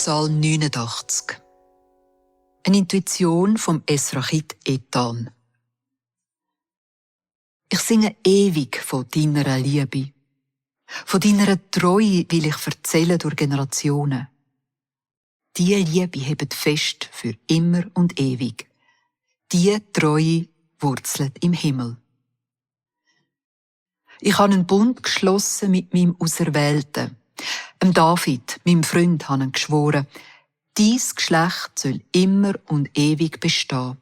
Psalm 89. Eine Intuition vom Esrachit Ethan. Ich singe ewig von deiner Liebe. Von deiner Treue will ich erzählen durch Generationen. Die Liebe hebt fest für immer und ewig. Die Treue wurzelt im Himmel. Ich habe einen Bund geschlossen mit meinem Auserwählten. David, meinem Freund, habe ich geschworen, dies Geschlecht soll immer und ewig bestehen.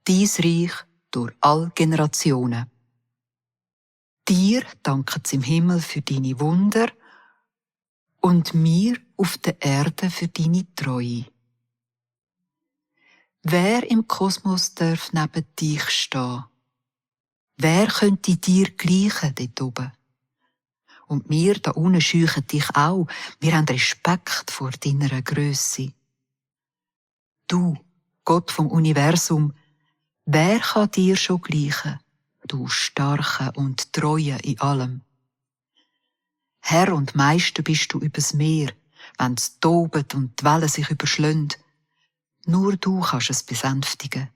Dies Reich durch all Generationen. Dir danken's im Himmel für deine Wunder und mir auf der Erde für deine Treue. Wer im Kosmos darf neben dich stehen? Wer könnte dir gleichen dort oben? Und wir da unten scheuchen dich auch. Wir haben Respekt vor deiner Grösse. Du, Gott vom Universum, wer kann dir schon gleichen? Du Starke und Treue in allem. Herr und Meister bist du übers Meer, wenn's tobet und die Wellen sich überschlönd. Nur du kannst es besänftigen.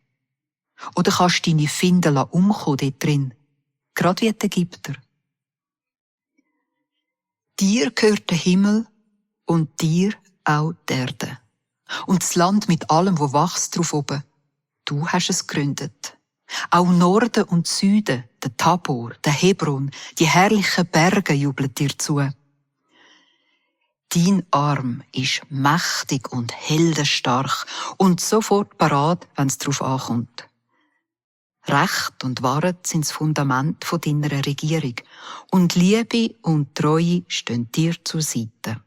Oder kannst deine Finden umkommen dort drin, grad wie die Ägypter. Dir gehört der Himmel und dir auch die Erde. Und das Land mit allem, wo wächst drauf oben. Du hast es gegründet. Auch Norden und Süden, der Tabor, der Hebron, die herrlichen Berge jubeln dir zu. Dein Arm ist mächtig und heldenstark und sofort parat, wenn's drauf ankommt. Recht und Wahrheit sind das Fundament von deiner Regierung und Liebe und Treue stehen dir zur Seite.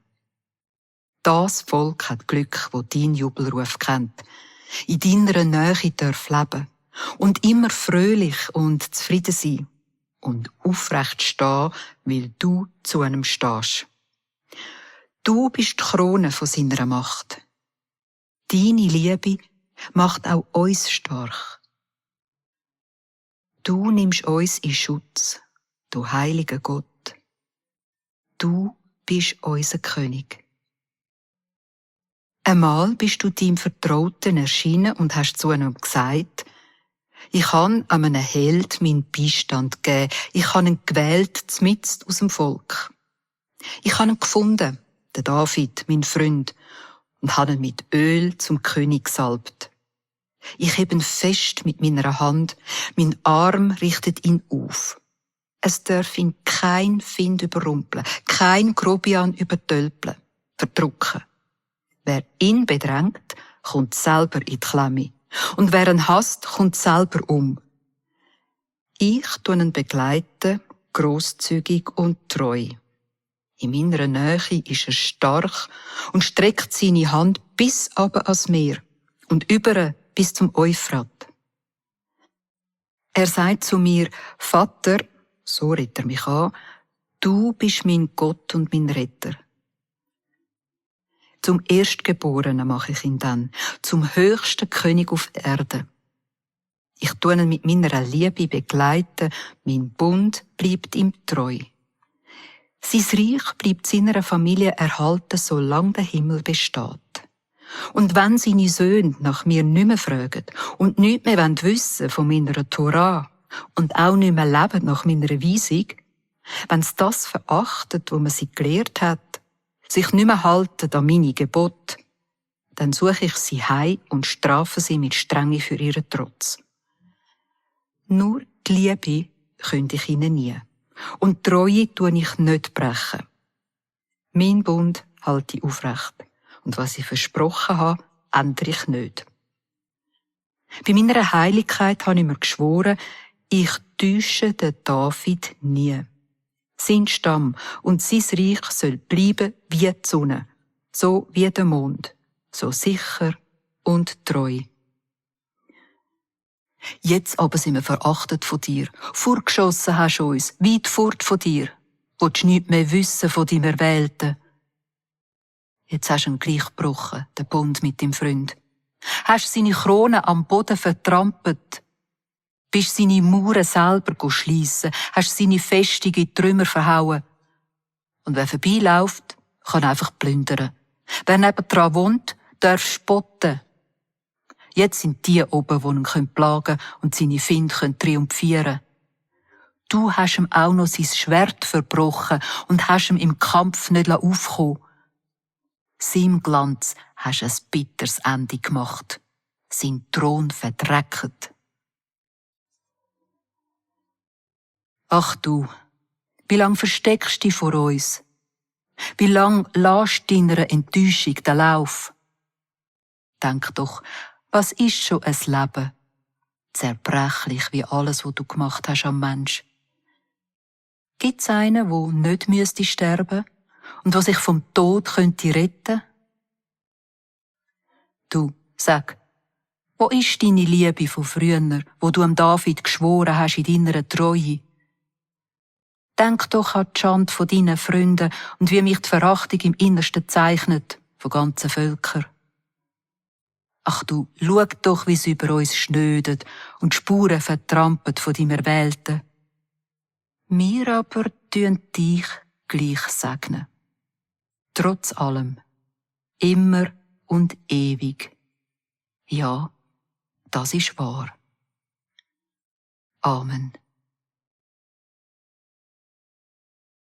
Das Volk hat Glück, wo dein Jubelruf kennt, in deiner Nähe darf leben und immer fröhlich und zufrieden sein und aufrecht stehen, weil du zu einem stehst. Du bist die Krone von seiner Macht. Deine Liebe macht auch uns stark. Du nimmst uns in Schutz, du heiliger Gott. Du bist unser König. Einmal bist du deinem Vertrauten erschienen und hast zu ihm gesagt, ich habe einem Held meinen Beistand gegeben, ich habe ihn gewählt, zmitzt aus dem Volk. Ich habe ihn gefunden, den David, mein Freund, und habe ihn mit Öl zum König gesalbt. Ich heb ihn fest mit meiner Hand, mein Arm richtet ihn auf. Es darf ihn kein Find überrumpeln, kein Grobian übertölpeln, verdrucken. Wer ihn bedrängt, kommt selber in die Klemme. Und wer ihn hasst, kommt selber um. Ich tue ihn begleiten, grosszügig und treu. In meiner Nähe ist er stark und streckt seine Hand bis aber ans Meer und über bis zum Euphrat. Er sagt zu mir, Vater, so redet er mich an, du bist mein Gott und mein Retter. Zum Erstgeborenen mache ich ihn dann, zum höchsten König auf der Erde. Ich tue ihn mit meiner Liebe begleiten, mein Bund bleibt ihm treu. Sein Reich bleibt seiner Familie erhalten, solange der Himmel besteht. Und wenn seine Söhne nach mir nicht mehr fragen und nichts mehr wissen von meiner Torah und auch nicht mehr leben nach meiner Weisung, wenn sie das verachtet, wo man sie gelehrt hat, sich nicht mehr halten an meine Gebote, dann suche ich sie heim und strafe sie mit Strenge für ihren Trotz. Nur die Liebe könnte ich ihnen nie. Und die Treue tue ich nicht brechen. Mein Bund halte ich aufrecht. Und was ich versprochen habe, ändere ich nicht. Bei meiner Heiligkeit habe ich mir geschworen, ich täusche den David nie. Sein Stamm und sein Reich soll bleiben wie die Sonne, so wie der Mond, so sicher und treu. Jetzt aber sind wir verachtet von dir. Vorgeschossen hast du uns, weit fort von dir. Willst du nichts mehr wissen von deinem Erwählten? Jetzt hast du ihn gleich gebrochen, den Bund mit deinem Freund. Hast seine Krone am Boden vertrampelt. Bist seine Mauern selber schliessen. Hast seine Festung in Trümmer verhauen. Und wer vorbeiläuft, kann einfach plündern. Wer nebendran wohnt, darf spotten. Jetzt sind die oben, die ihn plagen können und seine Feinde triumphieren. Du hast ihm auch noch sein Schwert verbrochen und hast ihm im Kampf nicht aufkommen. Seinem Glanz hast du ein bitteres Ende gemacht. Sein Thron verdreckt. Ach du, wie lang versteckst du dich vor uns? Wie lang lässt deiner Enttäuschung den Lauf? Denk doch, was ist schon ein Leben? Zerbrechlich wie alles, was du gemacht hast am Mensch. Gibt's einen, der nicht müsste sterben und der sich vom Tod könnte retten? Du, sag, wo ist deine Liebe von früher, wo du am David geschworen hast in deiner Treue? Denk doch an die Schande von deinen Freunden und wie mich die Verachtung im Innersten zeichnet, von ganzen Völkern. Ach du, schau doch, wie sie über uns schnödet und die Spuren vertrampelt von deinem Erwählten. Wir aber tun dich gleich segnen. Trotz allem. Immer und ewig. Ja, das ist wahr. Amen.